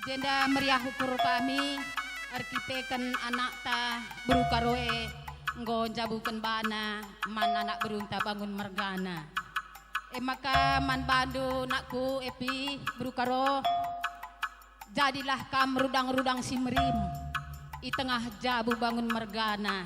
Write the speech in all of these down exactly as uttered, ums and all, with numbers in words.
Jenda meriah ukur kami erkiteken anakta beru Karo e enggo njabuken bana man anak berunta Bangun mergana. E maka man bandu nakku Epi beru Karo, jadilah kam rudang-rudang si merim i tengah jabu Bangun mergana.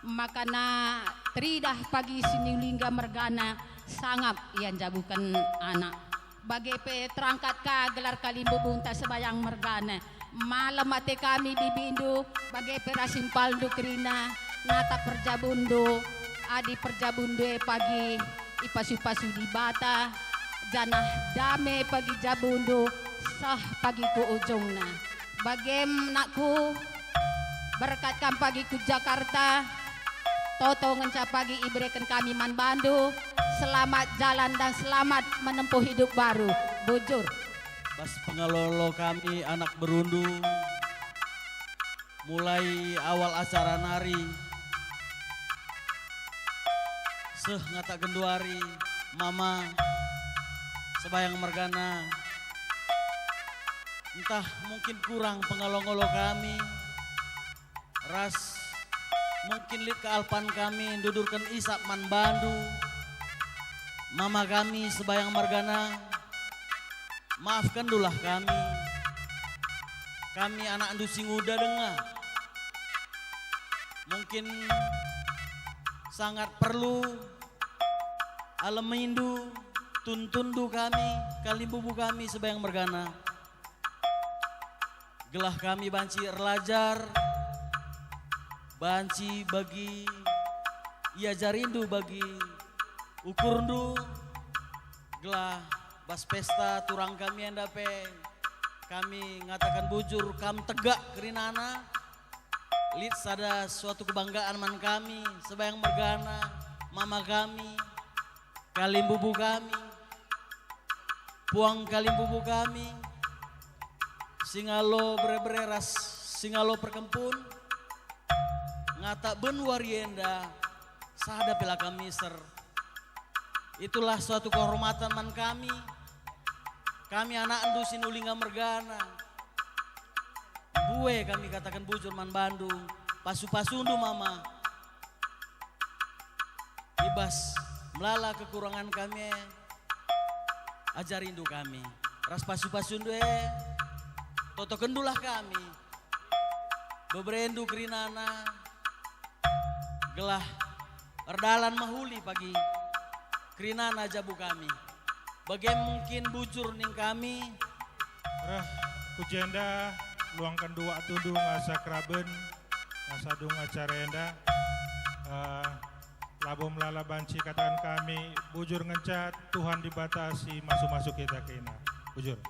Makana teridah pagi si niulingga mergana sangap ia njabuken anak. Bage pe terangkat ka gelar kalimbubunta Sebayang mergana. Malem ate kami bibindu, bage pe ras impalndu kerina, natap perjabundu, adi perjabundu e pagi ipasu-pasu Dibata, janah dame pagi jabundu seh pagi ku ujungna. Bagem nakku, berkat kam pagi ku Jakarta, toto ngenca pagi ibereken kami man bandu. Selamat jalan dan selamat menempuh hidup baru. Bujur. Bas pengalolo kami anak berundu, mulai awal acara nari seh ngata genduari, mama, Sebayang mergana. Ntah mungkin kurang pengalo-ngalo kami, ras mungkin lit kealpan kami ndudurken isap man bandu, mama kami Sebayang mergana. Maafkenndulah kami. Kami anakndu si nguda denga. Mungkin sangat perlu alemindu, tuntunndu kami, kalimbubu kami Sebayang mergana. Gelah kami banci erlajar, banci bagi iajarindu bagi ukurndu, gelah bas pesta turang kami enda pe kami ngataken bujur kam tegak kerinana. Lit sada suatu kebanggaan man kami, Sebayang mergana, mama kami, kalimbubu kami, puang kalimbubu kami, singalo bere-bere ras singalo perkempun, ngata ben wari enda sada pe la kami miser. Itulah suatu kehormatan man kami. Kami anakndu si niulingga mergana. Mbue kami kataken bujur man bandu, pasu-pasundu mama. I bas melala kekurangan kami e, ajarindu kami. Ras pasu-pasundu e, totokenndulah kami. Beberendu kerinana, gelah erdalan mehuli pagi kerinana jabu kami. Bage mungkin bujur ning kami. Reh ku jenda, luangken dua tundu ngasa keraben, ngasa dung acara enda. Eh, labo melala banci kataken kami, bujur ngenca Tuhan Dibata si masu-masu kita kena. Bujur.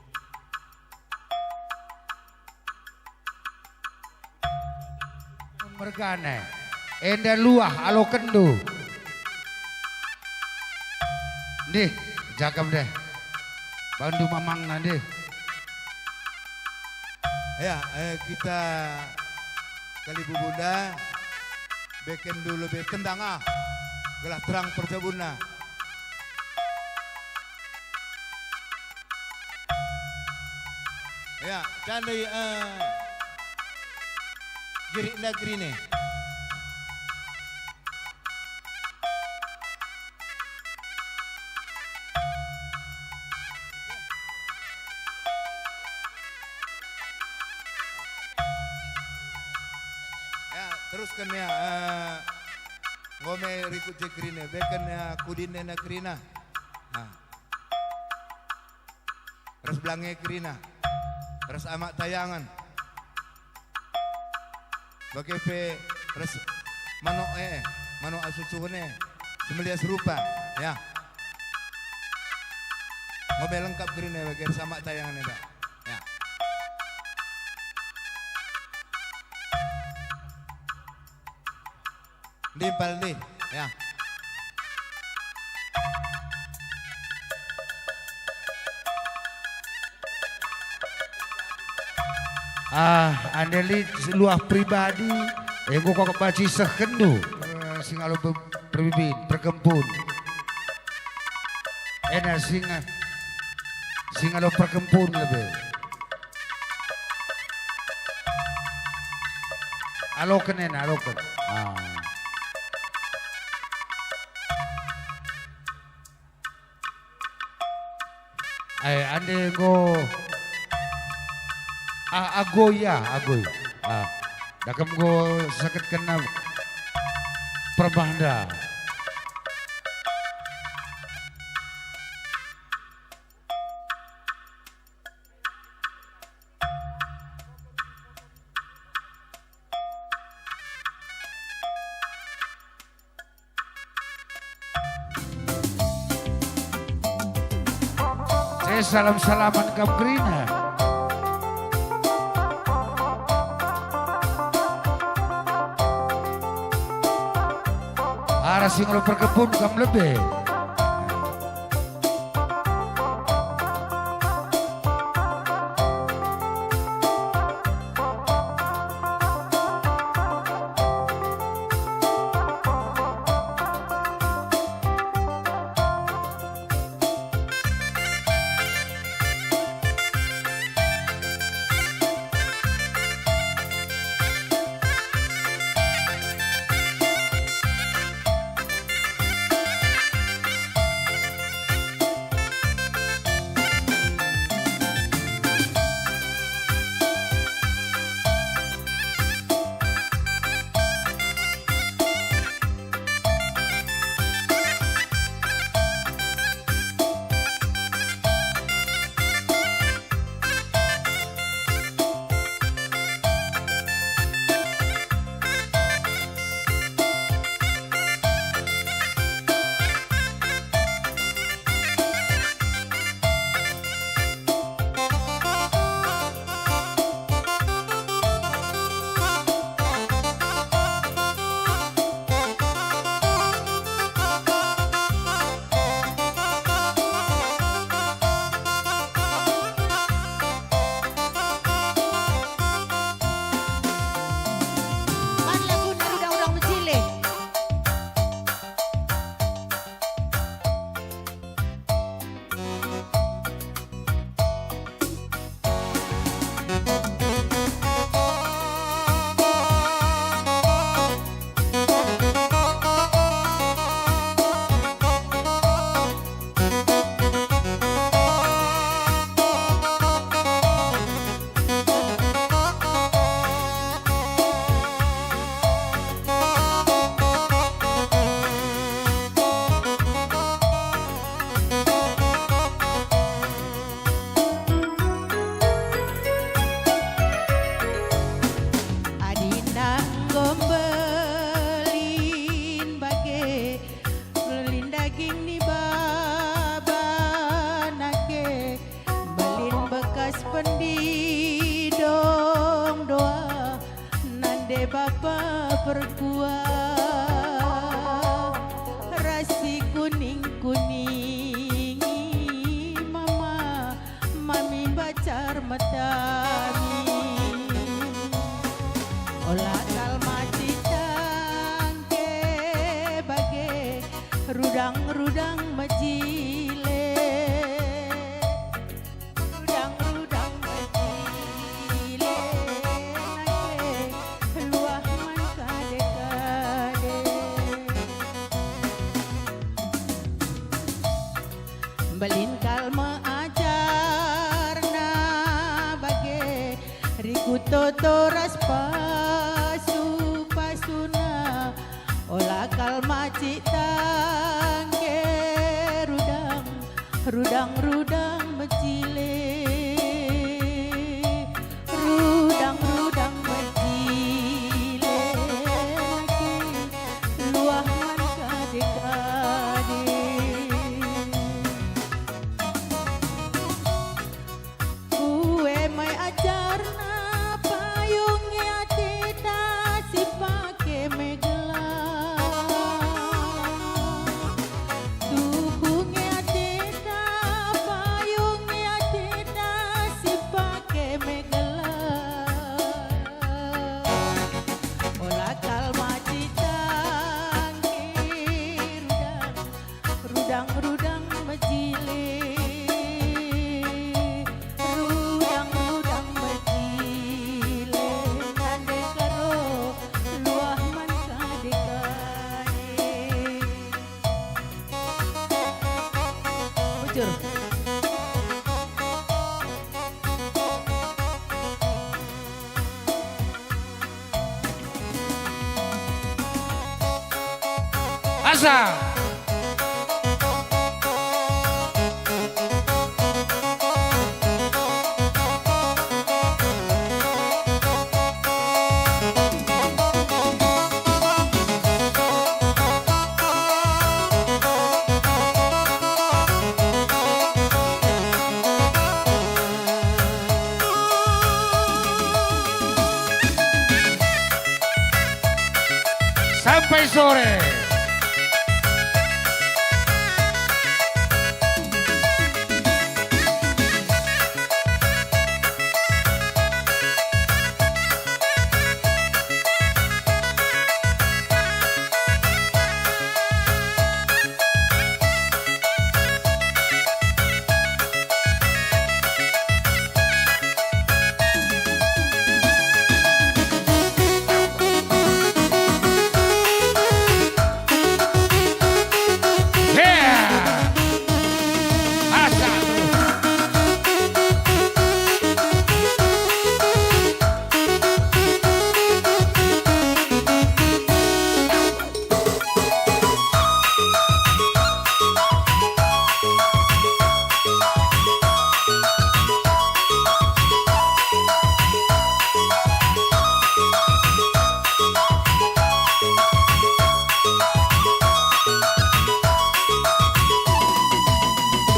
Mergana, enda luah alokenndu. Ndih, jagam deh. Bandu mamangna ndih. Ya, eh, kita kalibubunda, bekenndu lebe kendang ah, gelah terang perjabunna. Ya, tandai, eh, Girik negeri ni. Ya, terusken ya, eh, nggo me rikut je kerina, beken ya kudin nena kerina. Nah. Ras belange kerina, ras amak tayangen, bage pe ras manuk e, manuk asucuhen e, si melias rupa, ya. Nggo me lengkap kerina bage ras amak tayangen enda, ya. Ndimpal ndih, ya. Ah, ande lit luah pribadi, enggo kok banci sehkenndu, eh, singalo be-, perbibin, perkempun. Ena singa-, singalo perkempun lebe. Aloken ena, aloken. Ah. Eh, ande enggo, ah, agoi ya, agoi. Ah, dakem enggo seket kena perbahanda. Eh, salam-salaman kam kerina. Arah si ngalo perkebun kam lebe. Pan laguna Rudang-rudang Mejile. Adinda enggo mbelin bage, mbelin daging ni baba nake, mbelin bekas pendidong doa, nande bapa perkuah, ras si kuning-kuningi mama, mami bacar metami. Ola kal macit tangke bage, rudang-rudang mejile. Rudang-rudang mejile nangke, luah man kade-kade. Mbelin kal me ajarna bage, rikut toto ras pasu-pasuna. Ola kal macit tangke rudang, rudang-rudang mejile. Rudang-rudang mejile, luah man kade-kade. Kue mai ajarna payung e ateta si pake me gelang. Sa. Sampai sore.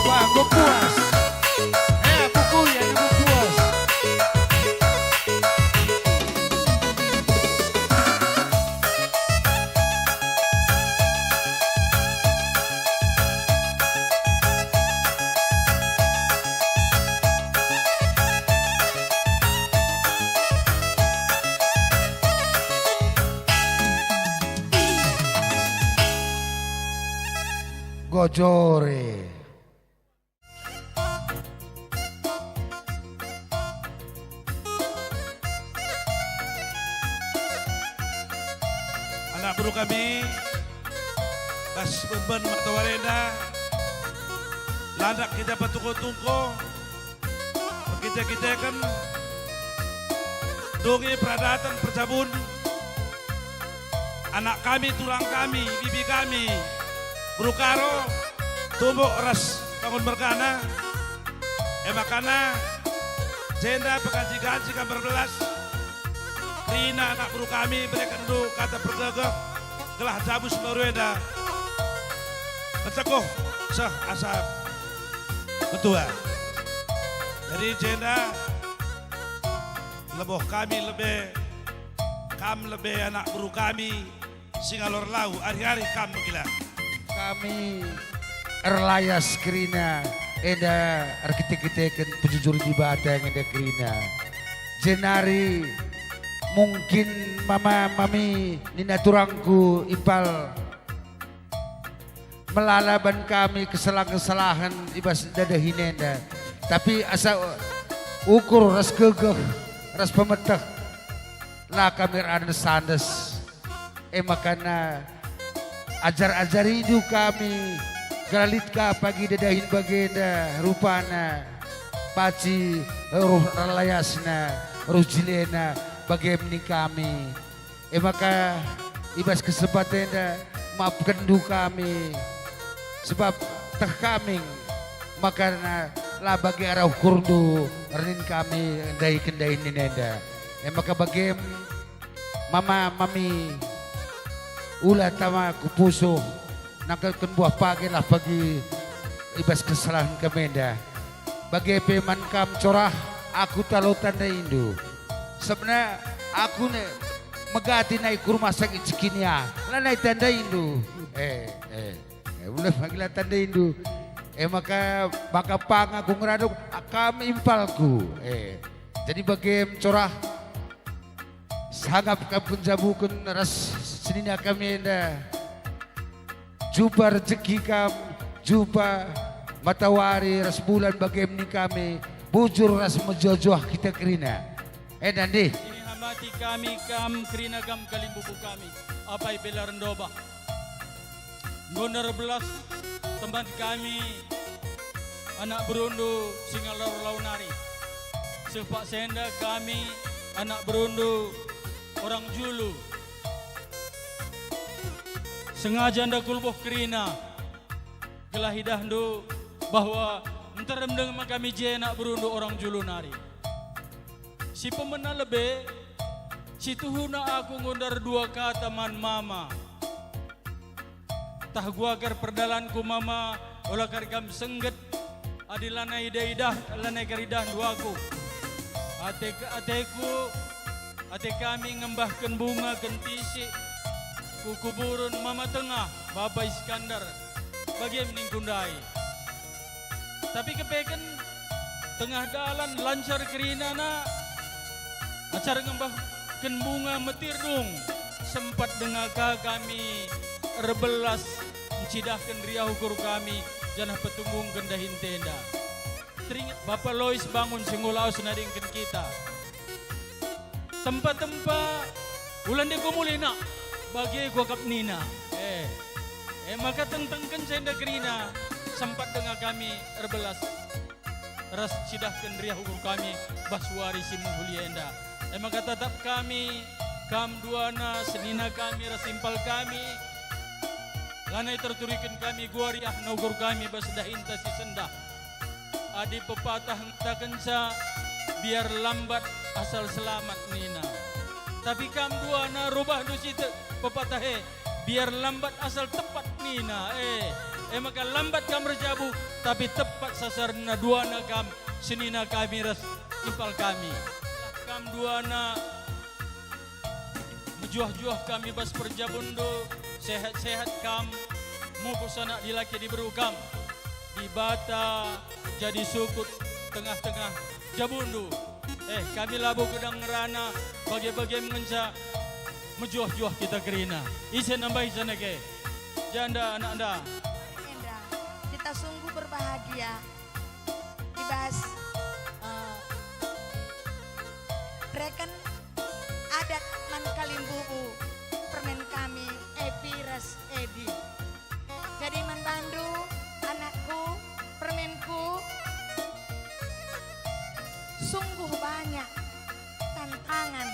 Wah, enggo puas. Eh, buku ya, enggo puas. Gojore. Anak beru kami, bas bemben matawari enda, landak kita patungko-tungko, erkite-kiteken, dungi peradaten perjabun, anak kami, turang kami, bibi kami, beru Karo, tumbuk ras bangun mergana. E makana, jenda peganji-ganji kam erbelas, kerina anak beru kami berekenndu kata pergegeh, gelah jabu si mbaru enda erteguh seh asa metua. Jadi jenda leboh kami lebe, kam lebe anak beru kami, si ngalor lau arih-arih kam mengila. Kami erlayas kerina enda erkite-kiteken pejujur Dibata nge enda kerina. Jenari mungkin mama mami nina turangku Impal melala ban kami kesalahen-kesalahen i bas dadah inenda. Tapi asa ukur ras gegeh ras pemeteh la kami ersandes-sandes. E makana ajar-ajarindu kami, gelah lit ka pagi dadahin bagenda rupana, paci ruh erlayasna, ruh jilena, bage me ning kami. E maka, i bas kesempatan enda, maafkenndu kami, sebab teh kami, makana la bage arah ukurndu ernin kami ndahiken dahin inenda. E maka bage me, mama, mami, ula tama ku pusuh, nangketken buah page lah pagi i bas kesalahen kami enda. Bage pe man kam corah, aku talo tandaindu. Sebena aku ne megati nai ku rumah sakit Cikinia, lanai tandaindu. Eh, eh, eh, ula pagi la tandaindu. Eh, maka, maka pang aku ngeradu, kam impalku. Eh, jadi bage me corah, sangap kam penjabuken ras senina kami enda. Jumpa rejeki kam, jumpa matawari ras bulan bage me ning kami, bujur ras mejuah-juah kita kerina. Enda ndih. Sini hambati kami kam kerina kam kalimbubu kami, apai bela rendobah. Enggo erbelas temban kami anak berundu si ngalor lau nari. Seh paksa enda kami anak berundu orang julu. Sengaja enda kulboh kerina, gelah idahndu bahwa nterem denga kami je anak berundu orang julu nari. Si pemena lebe, si tuhuna aku ngundar dua kata man mama. Tah guagar perdalanku mama, ola kari kam sengget, adi lanai idah-idah, lanai kari idahndu aku. Ate, ateku, ate kami ngembahken bunga kentisik ku kuburen mama tengah, Bapa Iskandar, bage me ningku ndai. Tapi kepeken tengah dalan lancar kerina, nak. Acara ngembahken bunga metir dung, sempat denga ka kami erbelas ncidahken riah ukur kami janah petungungken dahin tenda. Teringet Bapa Lois bangun si enggo lawes nadingken kita. Tempa-tempa, ula ndai ko mulih, nak, bage kuakap nina. Eh, e maka tengtengkenca enda kerina, sempat denga kami erbelas ras cidahken riah ukur kami bas wari si mehuli enda. E maka tatap kami, kam duana, senina kami ras impal kami, lanai terturiken kami guah riahna ukur kami bas dahinta si sendah. Adi pepatah ngatakenca, "Biar lambat asal selamat," nina. Tapi kam duana rubahndu si te-, pepatah e, "Biar lambat asal tepat," nina. E, e maka lambat kam erjabu, tapi tepat sasarenna duana kam, senina kami ras impal kami. Kam duana mejuah-juah kami bas perjabunndu, sehat-sehat kam, mupus anak dilaki diberu kam. Dibata jadi sukut tengah-tengah jabundu. Eh, kami labo gedang ngerana, bage-bage ngenca mejuah-juah kita kerina. Ise nambahi sana ke? Janda anaknda. Enda, kita sungguh berbahagia. I bas, eh, reken adat man kalimbubu permen kami, Epi ras Edi. Jadi man bandu, anakku, permenku, sungguh banyak tantangan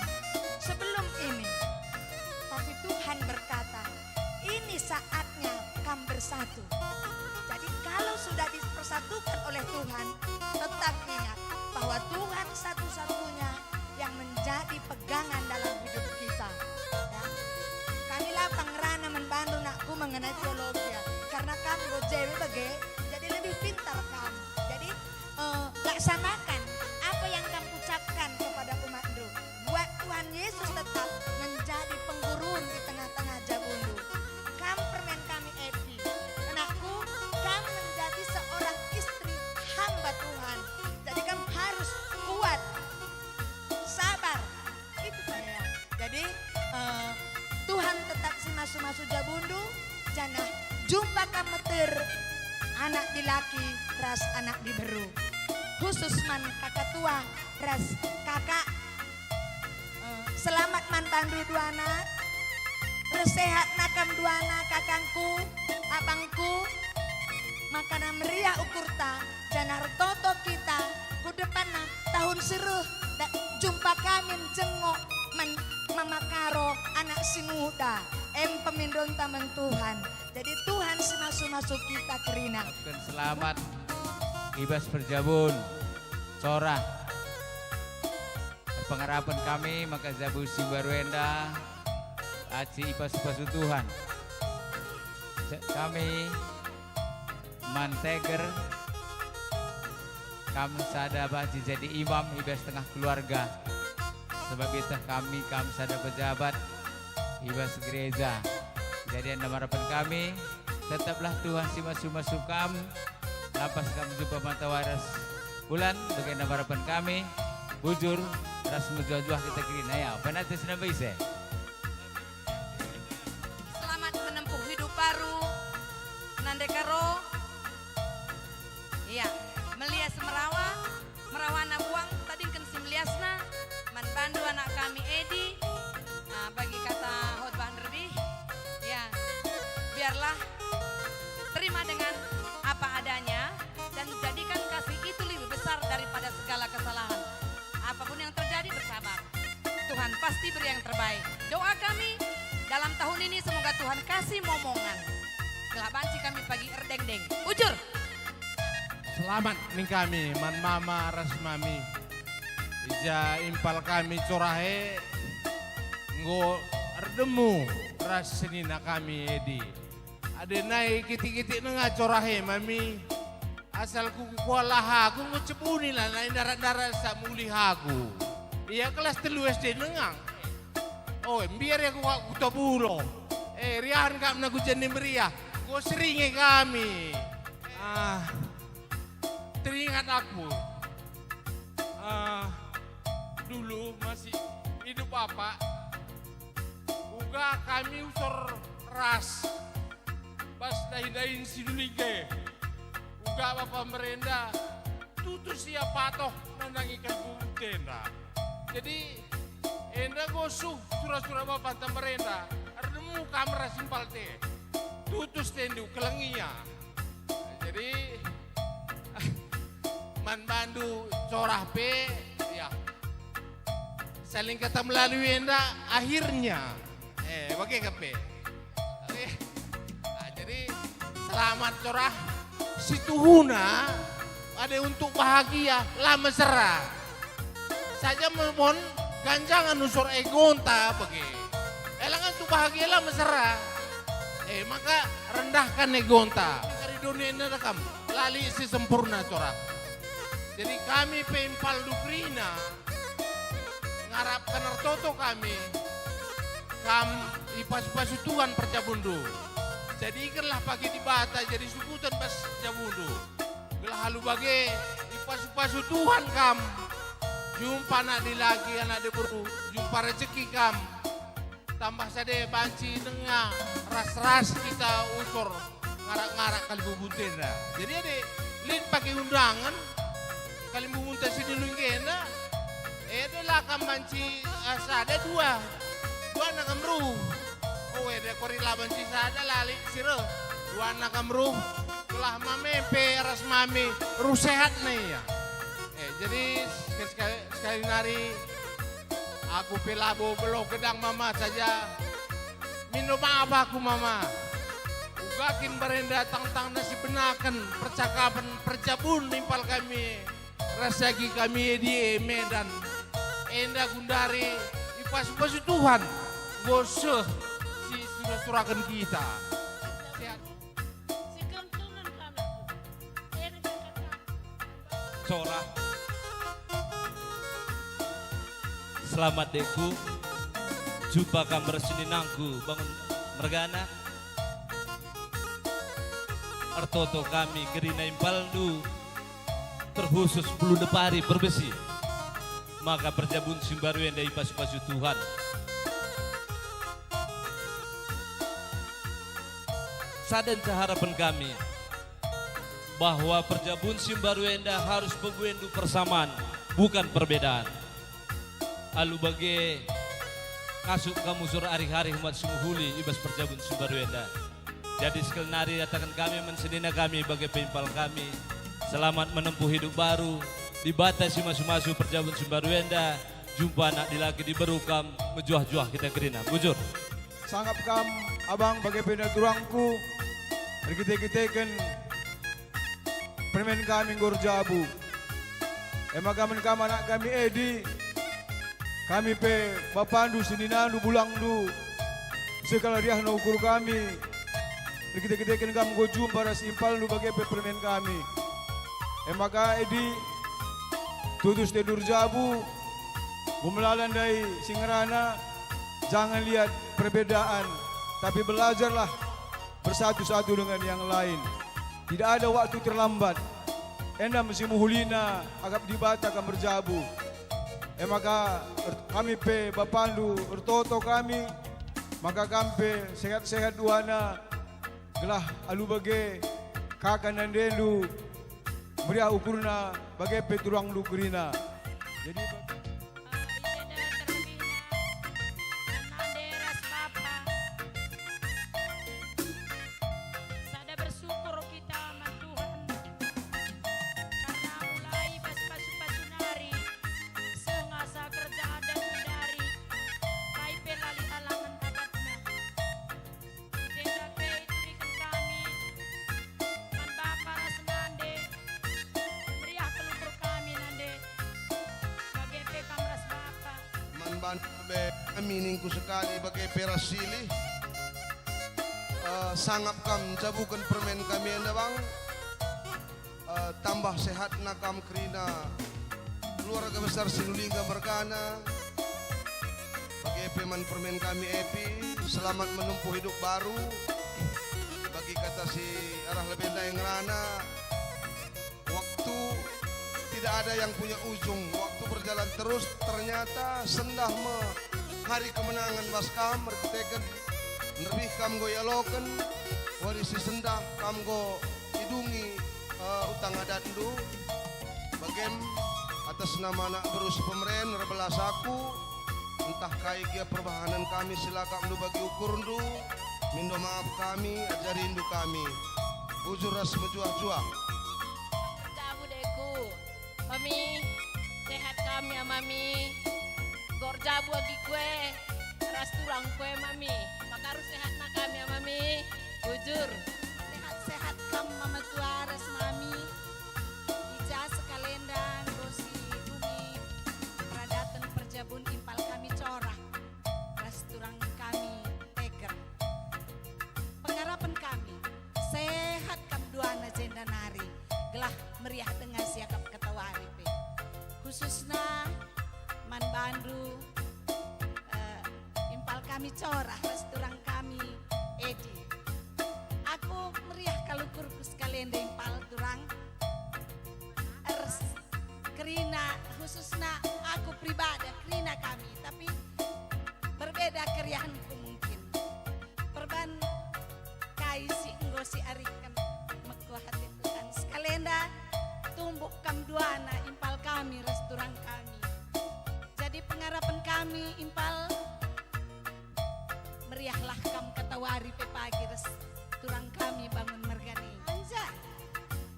sebelum ini. Tapi Tuhan berkata, "Ini saatnya kam bersatu." Jadi, kalau sudah dipersatukan oleh Tuhan, tetap ingat bahwa Tuhan satu-satunya yang menjadi pegangan dalam hidup kita. Ya. Kami la pang ngerana man bandu, nakku, mengenai teologi, ya. Karena kam enggo jewe bage, jadi lebih pintar kam. Jadi, eh, laksanakan apa yang kam ucapkan kepada umatndu. Buat Tuhan Yesus tetap menjadi penggurun di tengah-tengah jabundu. Kam permen kami, Epi. Anakku, kam menjadi seorang istri hamba Tuhan. Jadi kam harus kuat, sabar. Itu saya. Jadi, eh, Tuhan tetap si masu-masu jabundu, janah jumpa kam meter anak dilaki ras anak diberu. Khusus man kakak tua ras kakak. Eh, selamat man bandu duana. Ersehatna kam duana, kakangku, abangku. Maka meriah ukurta, janah ertoto kita ku depanna tahun si reh, da-, jumpa kami njengok man Mama Karo, anak si nguda, em pemindonta man Tuhan. Jadi Tuhan si masu-masu kita kerina. Ucapken selamat i bas perjabun, Sorah. Erpengarapen kami maka jabu si mbaru enda aci ipasu-pasu Tuhan. Kami man teger, kam sada banci jadi imam i bas tengah keluarga, sebab ieteh kami kam sada pejabat i bas gereja. Jadi enda marapen kami, tetaplah Tuhan si masu-masu kam, lampas kam jumpa matawari ras bulan, bagenda marapen kami, bujur ras mejuah-juah kita kerina, ya, penati senambe ise. Selamat menempuh hidup baru, Nande Karo. Iya, melias merawa, merawana buang, tadingken si meliasna, man bandu anak kami Edi, ah, bagi kata khotbah nderbih, ya, biarlah terima dengan apa adanya, dan jadikan kasih itu lebih besar daripada segala kesalahan. Apapun yang terjadi, bersabar. Tuhan pasti beri yang terbaik. Doa kami, Dalam tahun ini semoga Tuhan kasih momongan. Gelah banci kami pagi erdengdeng. Bujur. Selamat ning kami man mama ras mami. I ja impal kami corah e enggo erdemu ras senina kami Edi. Adi nai kitik-kitik denga corah e, mami. Asal ku kuala aku enggo cebuni la nai ndarat-ndarat sa mulih aku. Ia kelas telu S D denga. Oh, mbiar aku ku Kota Buro. Eh, riahen kap naku jende meriah. Enggo sering e kami. Ah, teringat aku. Ah, dulu masih hidup bapak. Uga kami usor ras bas dahin-dahin si Duriga. Uga bapa merenda tutus ia patuh nandangi kalbuntenda. Jadi, enda enggo suh sura-sura bapanta merenda, erdemu kam ras impal te. Tutus tendu, keleng ia. Jadi, man bandu corah pe, ya. Saling kata melalui enda akhirnya. Eh, bage ka pe. Oke. Ah, jadi, selamat corah. Situhuna, adi untuk bahagia, la mesera. Saja mon ganjangen usur egonta bage. E langa untuk bahagia la mesera. Eh, maka rendahkan egonta. Kari dunia ini ada kam, lali si sempurna corah. Jadi kami pe impalndu kerina, ngarapken ertoto kami, kam ipasu-pasu Tuhan perjabunndu. Jadikenlah pagi Dibata jadi sukuten bas jabundu. Gelah alu bage ipasu-pasu Tuhan kam. Jumpa anak dilaki, anak diberu, jumpa rejeki kam. Tambah sada banci denga ras-ras kita usur ngarak-ngarak kalimbubuntenda. Jadi adi lit pagi undangen kalimbubunta si dulu nggena, eda la kam banci, ah, sada dua, duana kam ruh. Oh, eda kori la banci sada lali si reh, duana kam ruh. Gelah mame pe ras mami ruh sehatna ia. Eh, jadi sekali-sekali, sekali nari aku pe labo beluh gedang mama saja. Mindo maaf aku mama. Uga kin barenda tangtangna si benaken percakapen perjabun impal kami ras agi kami di Medan. Enda gundari ipasu-pasu Tuhan enggo seh si sura-suraken kita. Sehat. Si keleng-kelengen kalak. Enda kata. Corah. Selamat, dekku. Jumpa kam ras seninangku Bangun mergana. Ertoto kami kerina impalndu, terkhusus Pulu Depari Perbesi. Maka perjabun si mbaru enda ipasu-pasu Tuhan. Sada nca harapen kami, bahwa perjabun si mbaru enda harus pebuendu persaman, bukan perbedaan. Alu bage, kasuk kam usur arih-arih umat si mehuli i bas perjabun si mbaru enda. Jadi sekalnari kataken kami man senina kami bage pe impal kami, selamat menempuh hidup baru, Dibata si masu-masu perjabun si mbaru enda, jumpa anak dilaki diberu kam, mejuah-juah kita kerina. Bujur. Sangap kam, abang, bage pe nina turangku, erkite-kiteken permen kami enggo erjabu. E maka man kam anak kami Edi, kami pe bapandu, seninandu, bulangndu, seh kal riahna ukur kami, erkite-kiteken kam enggo jumpa ras impalndu bage pe permen kami. E maka Edi, tutus tendu erjabu, enggo melala ndai si ngerana, jangan lihat perbedaan, tapi belajarlah bersatu-satu dengan yang lain. Tidak ada waktu terlambat. Enda me si mehulina akap Dibata kam erjabu. E maka er-, kami pe bapandu ertoto kami, maka kam pe sehat-sehat duana, gelah alu bage kaka nandendu meriah ukurna bage pe turangndu kerina. Jadi, Eh, i jenda terlebihna, nande ras bapa. Sada bersyukur kita man Tuhan, karena mulai bas pasu-pasu nari, seh ngasa kerja adat mendari, kai pe la lit alangen akapna. Bandu be kami ningku sekali bage pe ras silih. Eh, sangap kam jabuken permen kami enda, Bang. Eh, tambah sehatna kam kerina keluarga besar Sinulingga mergana. Bage pe man permen kami Epi, selamat menempuh hidup baru. Bagi kata si arah lebe ndai ngerana, waktu tidak ada yang punya ujung. Waktu berjalan terus, ternyata sendah me hari kemenangan bas kam, erkiteken nderbih kam enggo ialoken, wari si sendah kam enggo idungi, eh, utang adatndu. Bagem, atas nama anak beru si pemeren, erbelas aku, ntah kai gia perbahanen kami si la akapndu bagi ukurndu, mindo maaf kami, ajarindu kami. Bujur ras mejuah-juah. Jabu deku. Mami, sehat kam ya, Mami? Enggo erjabu agi kue ras turang kue, Mami. Maka arus sehatna kam ya, Mami? Bujur. Sehat-sehat kam, Mama Tua ras Mami. I ja sekalenda enggo si dungi peradaten perjabun impal kami Corah ras turang kami Teger. Pengarapen kami, sehat kam duana jenda nari, gelah meriah denga siakap katawari pe. Khususna man bandu, eh, impal kami Corah ras turang kami Edi. Aku meriah kal ukurku sekalenda impal turang. Ers-, kerina, khususna aku pribadi, kerina kami, tapi berbeda keriahenku mungkin. Perban kai si enggo siariken mekuah ate Tuhan. Sekalenda tumbuh kam duana impal kami ras turang kami. Jadi pengarapen kami impal, meriahlah kam katawari pe pagi ras turang kami bangun mergana. Anja.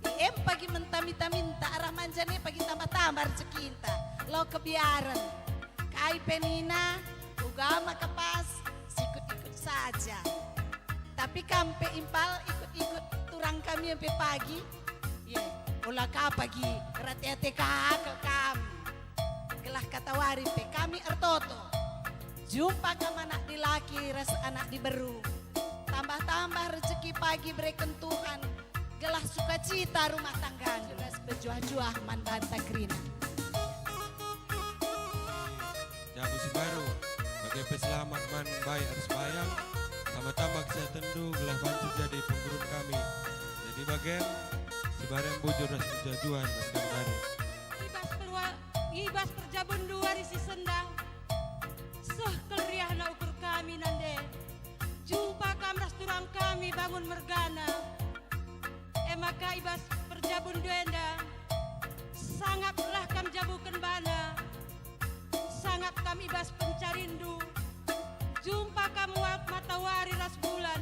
I em pagi mentami-taminta arah manjane pagi tambah-tambah rejekinta. Lo kebiaren. Kai pe nina, uga maka pas, sikut-ikut saja. Tapi kam pe impal ikut-ikut turang kami pe pagi. Ye, ola ka pagi rate-ate ka kam. Gelah katawari pe kami ertoto. Jumpa kam anak dilaki ras anak diberu. Tambah-tambah rejeki pagi bereken Tuhan, gelah sukacita rumah tanggandu. Ras bejuah-juah man banta kerina. Jabu si mbaru, bage pe selamat man mbai arus mbayang, tambah-tambah kesehatenndu gelah banci jadi penggurun kami. Jadi bagem, si bareng bujur ras mejuah-juah ras kami baru. I bas perwa-, i bas perjabunndu wari si sendah, seh kal riahna ukur kami nande. Jumpa kam ras turang kami bangun mergana. E maka i bas perjabunndu enda, sangaplah kam jabuken bana. Sangap kam i bas pencarinndu. Jumpa kam wak matawari ras bulan.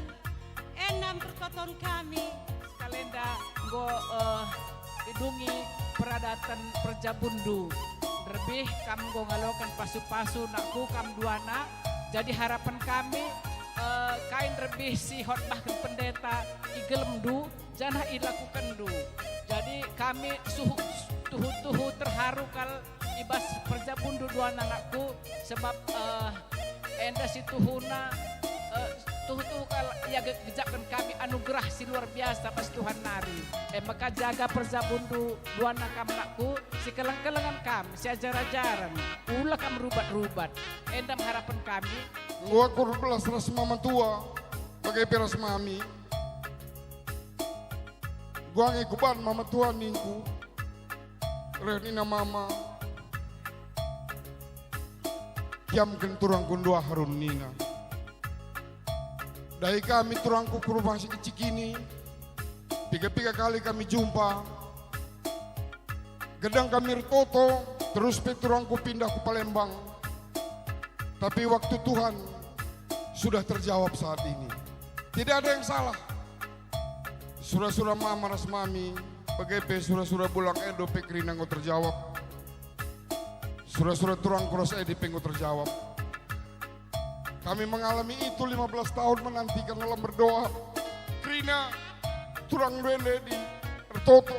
Enda me pertoton kami. Sekalenda enggo, eh, idungi peradaten perjabunndu. Nderbih kam enggo ngaloken pasu-pasu nakku kam duana. Jadi harapen kami, eh, kai nderbih si hotbahken pendeta i gelemndu janah ilakukenndu. Jadi kami suhu-, tuhu-tuhu terharu kal i bas perjabunndu duana nakku, sebab, eh, enda si tuhuna, eh, tuhu-tuhu kal iage-, gejakken kami anugerah si luar biasa bas Tuhan nari. E maka jaga perjabunndu duana kam nakku, si keleng-kelengen kam, si ajar-ajaren, ula kam rubat-rubat. Enda me harapen kami. Enggo aku erbelas ras mama tua, bage pe ras mami. Enggo ange kuban mama tua ningku, reh nina mama, "Kiamken turangku nduahrun," nina. Dahi kami turangku ku rumah si kecik ini, piga-piga kali kami jumpa. Gedang kami ertoto, terus pe turangku pindah ku Palembang. Tapi waktu Tuhan sudah terjawab saat ini. Tidak ada yang salah. Sura-sura mama ras mami, bage pe sura-sura bulang endo pe kerina enggo terjawab. Sura-sura turangku ras Edi pe enggo terjawab. Kami mengalami itu lima belas tahun menantikan dalam berdoa. Kerina turang ende Edi ertoto.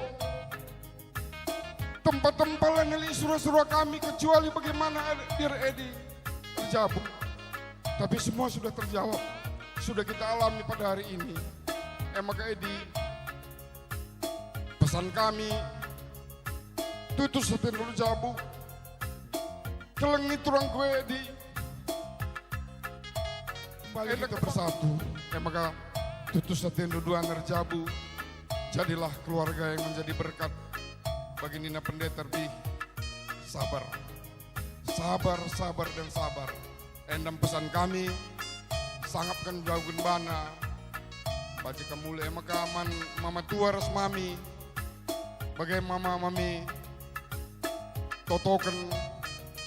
Tempa-tempa la neli sura-sura kami kecuali bagaimana Edi, dear Edi. jabu, tapi semua sudah terjawab, sudah kita alami pada hari ini. E maka Edi, pesan kami, tutus atendu jabu, kelengi turangku Edi. Kembali kita bersatu. E maka tutus atendu duana ras jabu, jadilah keluarga yang menjadi berkat bagi nina pendeta lebih. Sabar, sabar, sabar, dan sabar. Enda me pesan kami, sangapken jabuken bana. Banci kam mulih e maka man mama tua ras mami, bage mama mami, totoken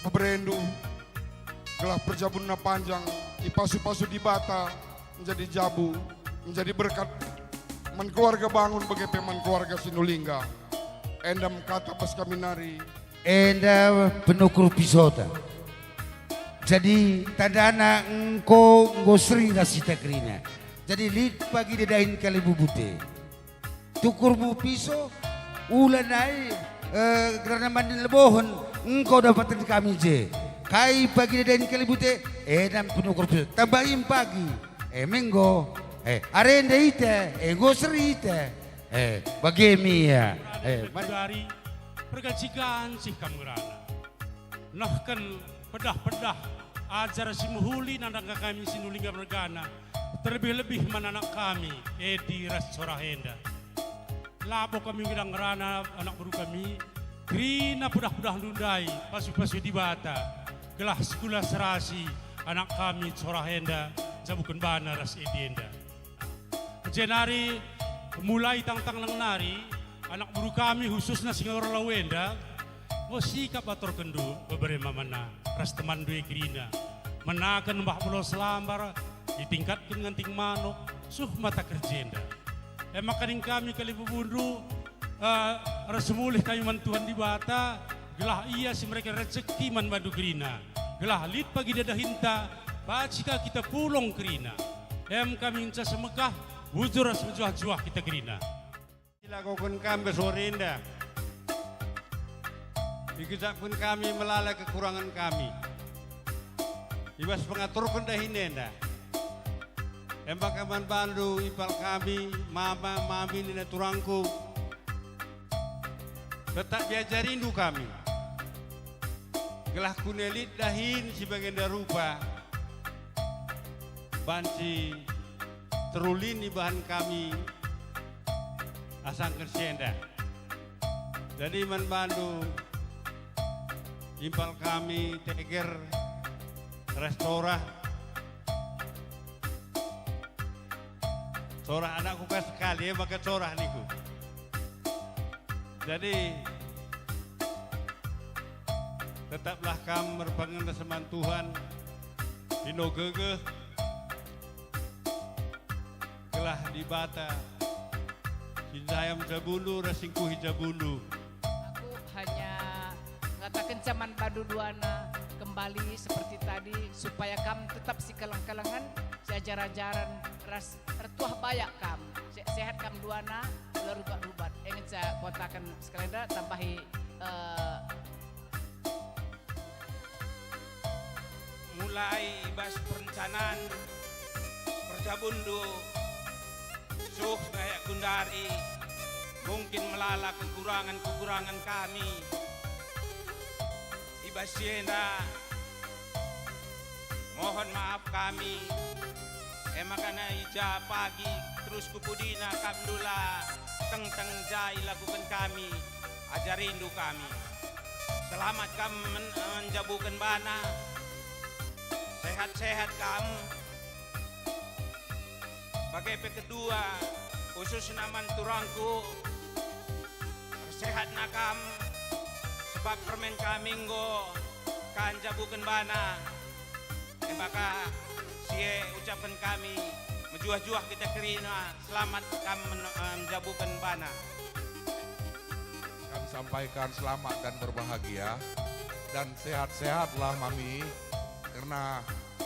beberendu, gelah perjabunna panjang, ipasu-pasu Dibata menjadi jabu, menjadi berkat man keluarga Bangun bage pe man keluarga Sinulingga. Enda me kata bas kami nari. Enda penukur pisota. Jadi tandana engko enggo seri ras kita kerina. Jadi lit pagi dedahin kalibubute. Tukurmu piso, ula nai, eh, gerana manden lebohen, engko dapaten kami je. Kai pagi dedahin kalibute, enda me penukur piso. Tambahi pagi, e me enggo, eh, arenda ita, e enggo seri ita. Eh, bage me ia. Eh, mari. Dari pergacikan sih kam ngerana. Nehken pedah-pedah ajar si mehuli nandangi kami Sinulingga mergana, terlebih-lebih man anak kami, Edi ras Sorah enda. Labo kami nggedang ngerana anak beru kami, kerina pedah-pedahndu ndai, pasu-pasu Dibata, gelah sekula serasi anak kami Sorah enda, jabuken bana ras Edi enda. Jenari mulai tangtang nari, anak beru kami khususna si ngalo enda, enggo sikap aturkenndu bebere mamana ras temanndu e kerina. Menaken Mbah Pulau Selambar, itingkatken ngenting manuk, suh mata kerjenda. E maka ning kami kalibubundu, eh, ras mulih kami man Tuhan Dibata, gelah Ia si mereken rejeki man bandu kerina, gelah lit pagi dedahinta, banci ka kita pulung kerina. Em kami ngenca semekah, bujur ras mejuah-juah kita kerina. Ilakoken kami bas wari enda. Ikecapken kami melala kekurangen kami i bas pengaturken dahin enda. Emaka man bandu impal kami, mama, mami, nina turangku, tetap iajarindu kami, gelah kune lit dahin si bagenda rupa banci terulin ibahan kami asangken si enda. Jadi man bandu impal kami Teger ras Sorah. Sorah anakku ka sekali, e maka Sorah ningku. Jadi, tetaplah kam erpengen ras man Tuhan, lino gegeh, gelah Dibata si njayam jabundu ras si ngkuhi jabundu. Aku hanya ngatakenca man bandu duana kembali seperti tadi, supaya kam tetap sikeleng-kelengen, siajar-ajaren, ras ertuah bayak kam, se-, sehat kam duana, ula rubat-rubat. E ngenca kuataken sekalenda tambahi, eh, mulai i bas perencanan perjabunndu, suh ngayak gundari, mungkin melala kekurangan-kekurangan kami. I bas si enda, mohon maaf kami. E maka na i ja pagi terus ku pudina kam ndula tengteng ja ilakuken kami, ajarindu kami. Selamat kam men-, menjabuken bana. Sehat-sehat kam. Bage pe kedua, khususna man turangku, ersehatna kam, sebab permen kami enggo ka njabuken bana. E maka si e ucapken kami, mejuah-juah kita kerina, selamat kam men-, eh, njabuken bana. Kami sampaikan selamat dan berbahagia, dan sehat-sehatlah Mami, karena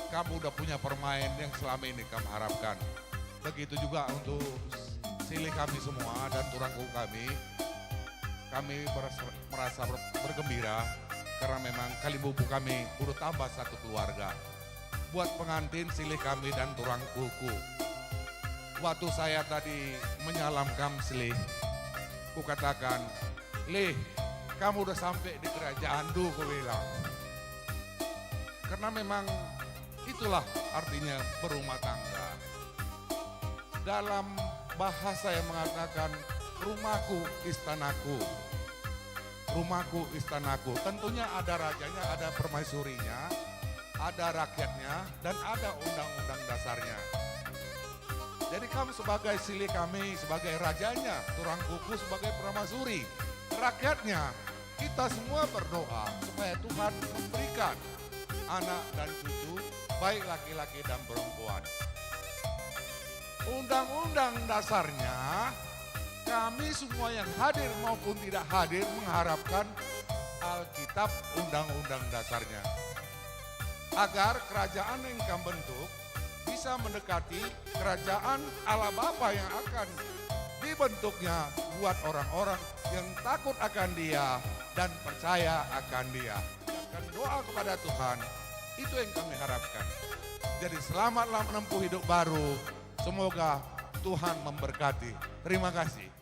kamu udah punya permain yang selama ini kami harapkan. Begitu juga untuk silih kami semua dan turangku kami. Kami beras-, merasa ber-, bergembira Karena memang kalimbubu kami udah tambah satu keluarga. Buat pengantin silih kami dan turang kuku. Waktu saya tadi menyalam kam silih, kukatakan, "Lih, kamu udah sampai di kerajaanndu," kubilang. Karena memang itulah artinya berumah tangga. Dalam bahasa yang mengatakan, "Rumahku, istanaku." Rumahku, istanaku. Tentunya ada rajanya, ada permaisurinya, ada rakyatnya, dan ada undang-undang dasarnya. Jadi kam sebagai silih kami, sebagai rajanya, turang kuku sebagai permaisuri, rakyatnya, kita semua berdoa supaya Tuhan memberikan anak dan cucu, baik laki-laki dan perempuan. Undang-undang dasarnya, kami semua yang hadir maupun tidak hadir mengharapkan Alkitab undang-undang dasarnya. Agar kerajaan yang kam bentuk bisa mendekati kerajaan Allah Bapa yang akan dibentuknya buat orang-orang yang takut akan Dia dan percaya akan Dia. Akan doa kepada Tuhan, itu yang kami harapkan. Jadi selamatlah menempuh hidup baru. Semoga Tuhan memberkati. Terima kasih.